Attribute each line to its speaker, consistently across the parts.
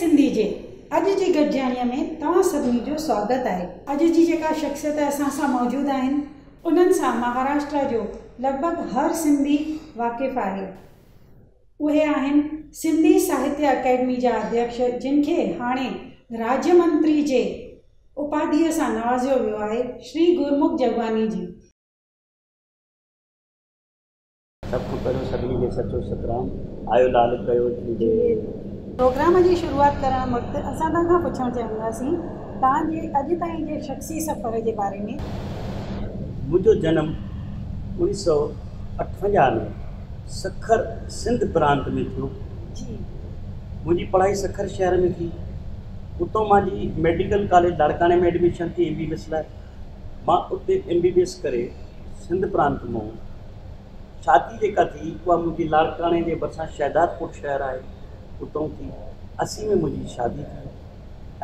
Speaker 1: سنڌي جي اڄ جي گڏجاڻيء ۾ توهان سڀني جو سواگت آهي. اڄ جي جيڪا شخصيت اسان سان موجود آهن، انهن سان مهاراشٽرا جو لڳ ڀڳ هر سنڌي واقف آهي. اهي آهن سنڌي ساهتيه اڪيڊمي جا اڌيڪش جن کي هاڻي راجيه منتري جي اپاڌيء سان نوازيو ويو آهي، شري گرمک جڳواڻي جي.
Speaker 2: سڀ کان پهريون سڀني کي سچو سترام، آيو لال ڪيو جهولي.
Speaker 1: پروگرام جي شروعات ڪرڻ وقت اسان توهان کان پڇڻ چاهينداسين توهان جي اڄ تائين جي شخصي سفر جي باري ۾.
Speaker 2: منهنجو جنم 1958 ۾ سکر سنڌ پرانت ۾ ٿيو. منهنجي پڙهائي سکر شهر ۾ ٿي. اتان منهنجي ميڊيڪل ڪاليج لاڙڪاڻي ۾ ايڊميشن ٿي ايم بي بي ايس لاء. مان اتي ايم بي بي ايس ڪري سنڌ پرانت مان شادي جيڪا ٿي اها منهنجي لاڙڪاڻي جي ڀرسان شهدادڪوٽ شهر آهي اتان ٿي. 80 ۾ منهنجي شادي ٿي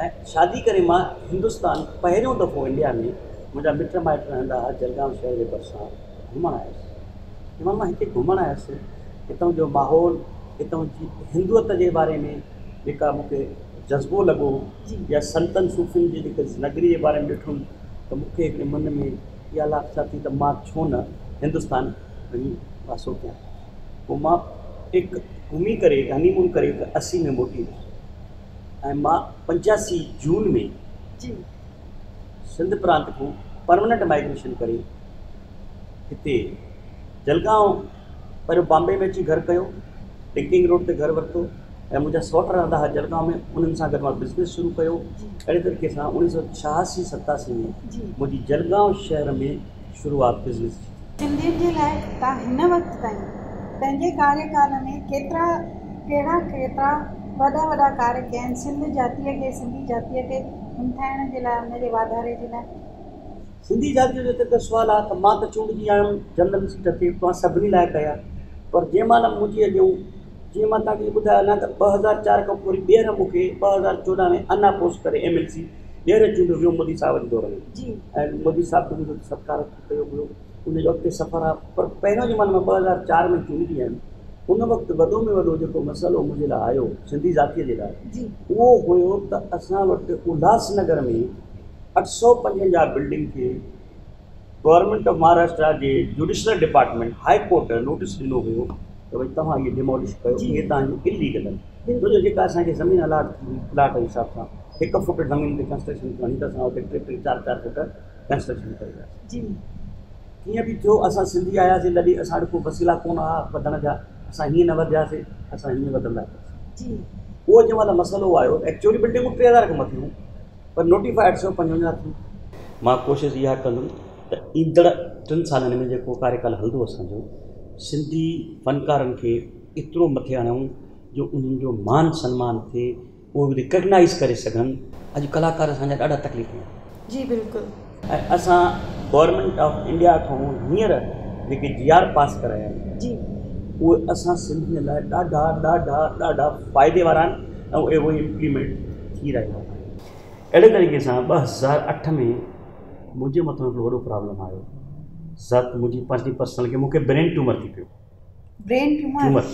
Speaker 2: ۽ شادي ڪري مان هندستان پهريون دفعو انڊيا ۾ منهنجا مٽ مائٽ رهندا هئا جلگائون شهر جي ڀرسان گهمڻ آيس. جنهن مهل مان هتي گهمڻ آيس هتان جو ماحول هتان جي هندوت جي باري ۾ جيڪا مون کي جذبو لڳو يا سنتن صوفين جي جيڪي نگري جي باري ۾ ڏٺم ته مون کي هڪڙي من ۾ اها لالسا ٿي ته مان ڇو نه هندستان وڃي واسو ڪيان. پوء مان هڪ گهمي ڪري هني مون ڪري هڪ 80 ۾ موٽي ويس ۽ مان 85 جون ۾ سنڌ پرانت کان پرمننٽ مائگريشن ڪري هتي جلگائون پهريون بامبي ۾ اچي گهر ڪيو، لنڪنگ روڊ تي گهر ورتو ۽ منهنجا سئوٽ رهندا هئا جلگائون ۾ انهن سان گڏ مان بزنس شروع ڪيو. اهڙي طريقي سان 1986 87 ۾ منهنجي جلگائون شهر ۾ شروعات بزنس جي ٿي.
Speaker 1: سنڌين جي لاء توهان هن وقت تائين پنهنجي ڪاريڪال ۾ ڪيترا ڪهڙا ڪيترا وڏا وڏا ڪاريه ڪيا آهن سنڌ جاتيء کي سنڌي جاتيء کي همٿائڻ جي لاء ان جي واڌاري جي لاء؟
Speaker 2: سنڌي جاتيء جو جتي ته سوال آ ته مان ته چونڊجي آيم جنرل سيٽ تي توهان سڀني لاء ڪيا پر جنهن مهل منهنجي اڳيون جيئن مان توهان کي ٻڌايو نه ته 2004 کان پوء وري ٻيهر مون کي 2014 ۾ ان اپوز ڪري ايم ايل سي ٻيهر چونڊيو ويو مودي صاحب جي دور ۾ ۽ مودي صاحب به منهنجو ستڪار ڪيو هيو ان جو اڳتي سفر آ پر پهريون جنهن مهل مان 2004 ۾ چونڊجي آيم ان وقت وڏو ۾ وڏو جيڪو مسئلو منهنجي لاء آيو سنڌي ذاتيء جي لاء اهو هيو ته اسان وٽ الهاس نگر ۾ 855 بلڊنگ کي گورنمينٽ آف مهاراشٽرا جي judicial department high court notice ڏنو هيو ته ڀئي توهان اهي ڊيمولش ڪيو اهي توهان جون اليگل آهن ڇو جو جيڪا اسان کي زمين الاٽ ٿي هئي پلاٽ جي حساب سان هڪ فوٽ زمين تي ڪنسٽرڪشن ڪرڻي ته اسان اتي ٽي ٽي چار چار فوٽ ڪنسٽرڪشن ڪري وياسين. ڪيئن به ٿيو اسان سنڌي آياسين لڏي اسان وٽ ڪو وسيلا ڪونه هئا وڌڻ جا اسان هيئن نه وڌياسين اسان هيئن وڌندا وياسين اهو جنهن مهل مسئلو آيو ايڪچوئلي بلڊنگون 3000 کان مٿي هيون پر نوٽيفائي 855 ٿيون. مان ڪوشش اها ڪندم ته ايندڙ 3 سالن ۾ جيڪو ڪاريڪال هلندو اسان جو سنڌي فنڪارن کي ايترو مٿي آڻيون جو انهن جو مان سنمان ٿئي اهي ريڪگنائيز ڪري سگهن. اڄ ڪلاڪار اسان جا ڏاڍا تڪليف ۾ آهن.
Speaker 1: جي بلڪل.
Speaker 2: ۽ اسان گورنمينٽ آف انڊيا کان هينئر جيڪي جي آر پاس ڪرايا آهن
Speaker 1: جي
Speaker 2: اهي اسان سنڌين لاء ڏاڍا ڏاڍا ڏاڍا فائدي وارا آهن ۽ اهي امپليمينٽ ٿي رهيا آهن. اهڙي طريقي سان 2008 ۾ منهنجي مٿان هڪڙو وڏو پرابلم آيو ذات منهنجي پنهنجي پرسنل کي مون کي برين ٽيومر ٿي پيو.
Speaker 1: Brain tumour?